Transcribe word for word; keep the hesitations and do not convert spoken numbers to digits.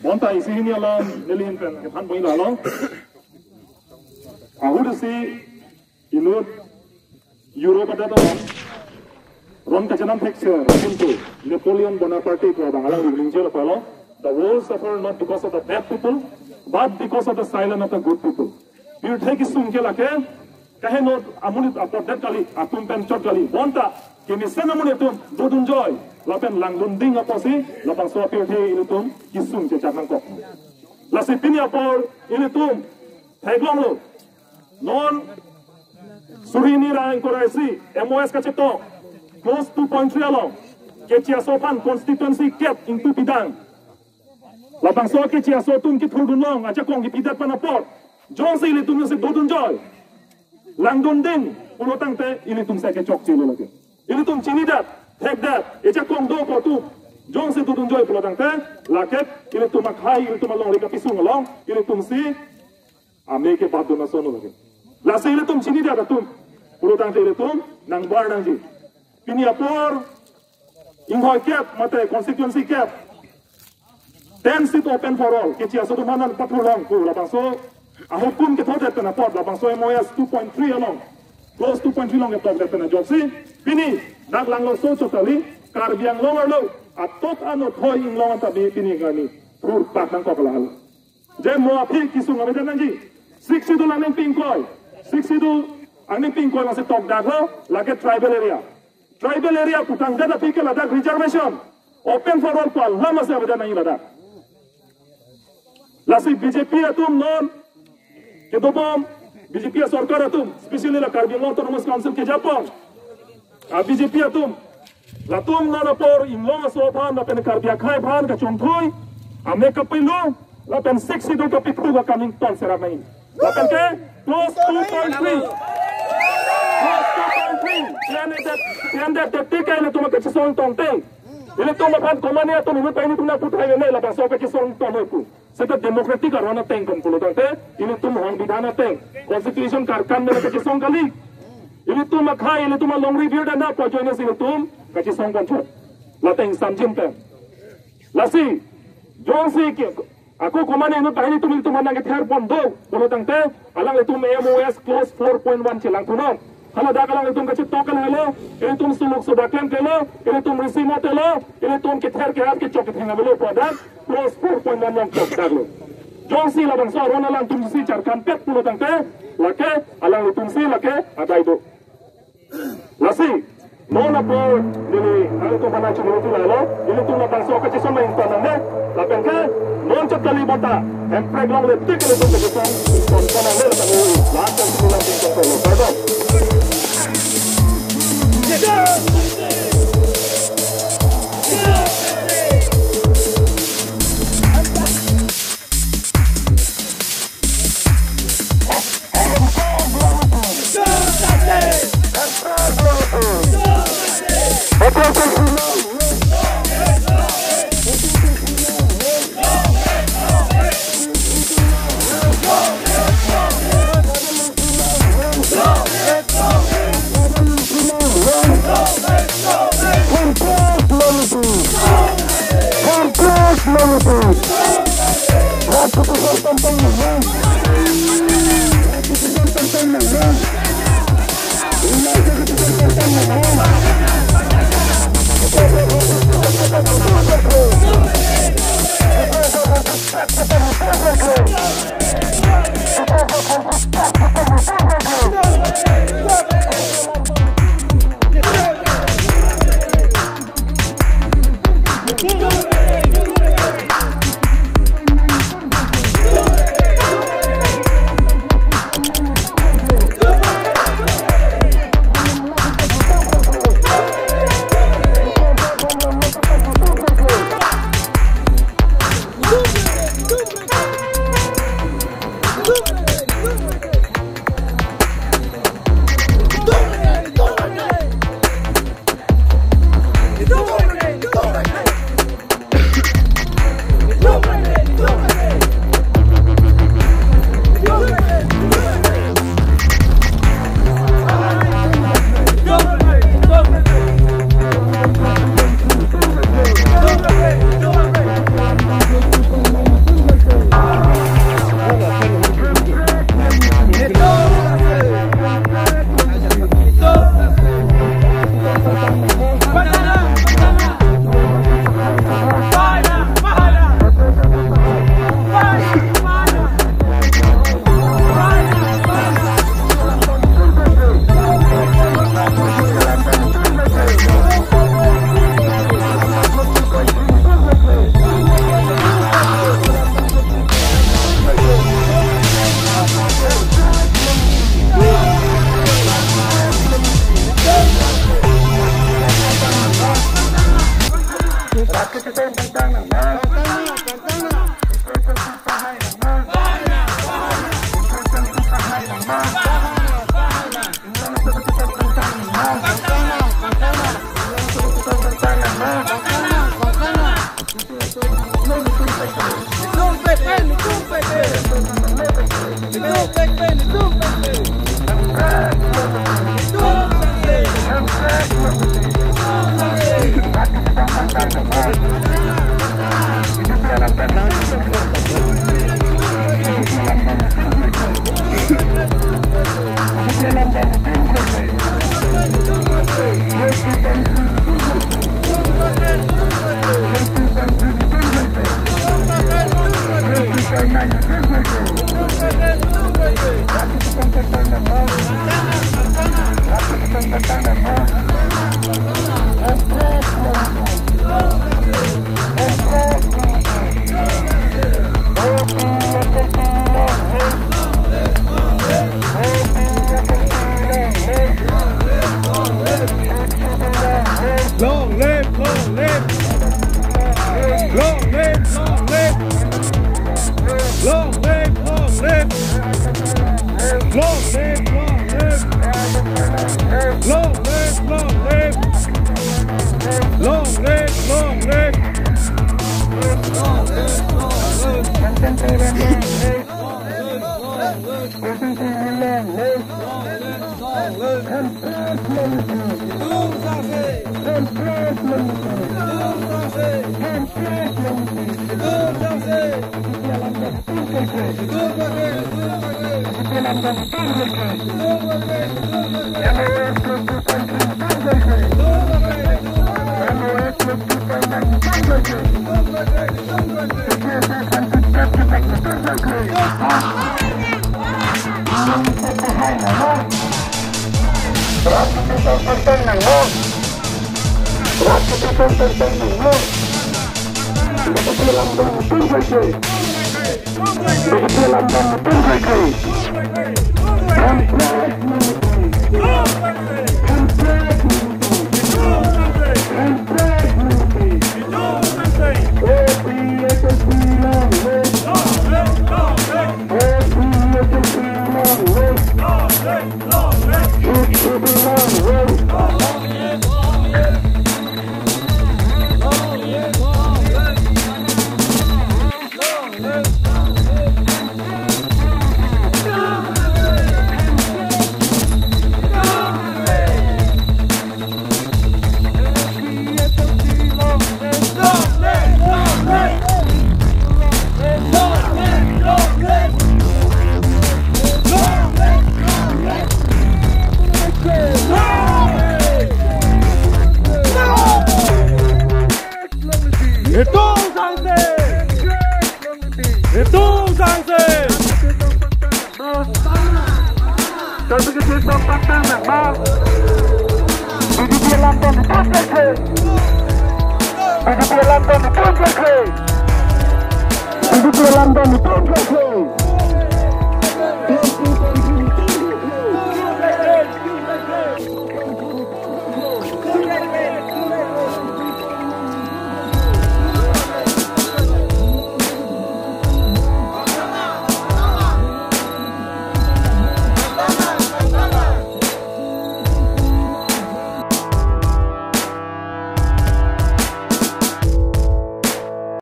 Bonta isi hini along nelihin pen kethan pon ilo along. Ahut isi inut Europe adet along ron kachenam thekser pintu Napoleon Bonaparte pu abang alang ri ningjelo pulo, "The world suffer not because of the bad people, but because of the silence of the good people." Pirthe kesung ke lake kahenot amonit apotdet kali, atum pen chot kali. Bonta kemesen amonit atum dodun joi lapen langdun ding apotsi labangso apirthe ilitum kesung chechak nangkok. Lasi pini apor ilitum theklonglo. Non suri hini ra ingkoi ra isi M O S kachetok clause two point three along kechi aso aphan constituency kep ingpu pidang. Labangso kechi aso atum kethurdun long ajakong kepidet pen apot jongsi ilitum si dodun joi, langdun ding pulo tangte ilitum si kechokche lo lake. Ilitum chinidet, thekdet, ajakong do pu atum jongsi dodun joi pulo tangte lake ilitum akhei, ilitum alongri kapesung along ilitum si ame kebatdun ason lo lake. Lasi ilitum chinidet atum pulo tangte ilitum nangbar nangji. Pini apor ingkoi kep mate constituency kep, ten seat open for all, kechi aso atum aphan nangpathurlong pu labangso ahukum kethodet pen apot labangso M O S two point three along, clause two point three along ketokdet pen ajoksi pini dak langloso chot kali, Karbi Anglong arlo atok anothoi inglong anta bi pini kami thurpak nangkok lahelo. Je mo aphi kesung avedet nangji. Sixth Schedule angning pi ingkoi, Sixth Schedule angning pi ingkoi masi tokdaklo, lake tribal area. Tribal area putangdet aphi ke ladak reservation, open for all pu alam masi avedet nangji ladak. Lasi B J P atum non kedobom, B J P asorkar atum, especially la Karbi Anglong Autonomous Council kejapon a B J P atum, latum non apor inglong aso aphan lapen Karbi akhei aphan kachongthui, ame kapilo, lapen Sixth Schedule kapithu ka coming ton serap nai. Lapen ke clause two point three. Clause two point three. Klem det, klem det tik ke ilitum kachisong tongte, ilitum aphan komane atum inut banghini atum nangputhai ne labangso kachisong tong pu. Seta democratic aron ateng pen pulo tangte, ilitum songbidhan ateng, constitution karkan mena kachisong kali. Ilitum akhei, ilitum alongri birdan na pu ajoine si ilitum kachisong ponchot. Lateng samjin pen. Lasi jongsi ke, ako komane inut banghini atum ilitum aphan nangkether pon do pulo tangte, alanglitum M O S clause four point one chelangthunon. Hala dak alanglitum kachetok kalahelo, ilitum suluk suda klemklelo, ilitum risi motelo, ilitum kether kehat kechok ketheng avelo pu adak clause four point one along tokdaklo. Jongsi labangso aron alangtum si charkan pet pulo tangte, lake alanglitum si lake adai do. Lasi non apor neli nangtum aphan chumulu tu lalo, ilitum labangso kachisong main tanang ne, lapen ke non chot kali bonta, Hemprek longle tik ilitum kachisong ton tanang ne, lapen last time tu nangtum ton lo, pardon. Long live, long live. Long live, long live. Long live, long live. Long live, long live. Long live, long live. Long live, long live. Itum sangse! Itum sangse! B J P alam dam itum sangse! B J P alam dam itum sangse! B J P alam dam itum sangse!